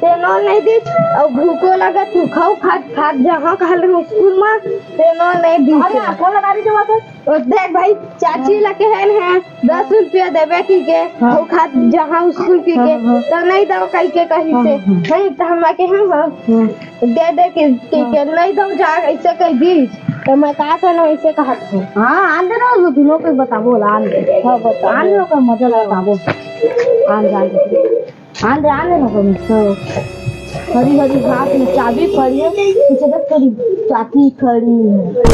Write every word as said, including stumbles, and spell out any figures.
तेनो नहीं दीस। अउ भूखो लगत हे, खाऊ खात खात जहाँ कहल रहूं स्कूल में, तेनो नहीं दीस। अरे, फोन लगा रही जब। ओ देख भाई, चाची ला कहेन हे दस रुपया देबे कहिके, हाँ। अउ खात जहाँ स्कूल कहिके, हाँ, हाँ। तो नहीं दव कहिके कहिसे। हाँ, हाँ। नहीं तो हम कहे, हाँ, हाँ। हाँ। दे दे कहिके, हाँ। नहीं दव जा, ऐसे कह दीस। तो मैं का करना, ऐसे कहा था। हाँ, आन दे ना, वो दुनों को बताबो ला, आन दे। हाँ, बता। आन दे, ओकर मजा ला बताबो। आन दे, आन दे। आन दे, आन दे ना, कम तो। हरी हरी घास में चाबी पड़ी है, पीछे देख तेरी चाची खड़ी है।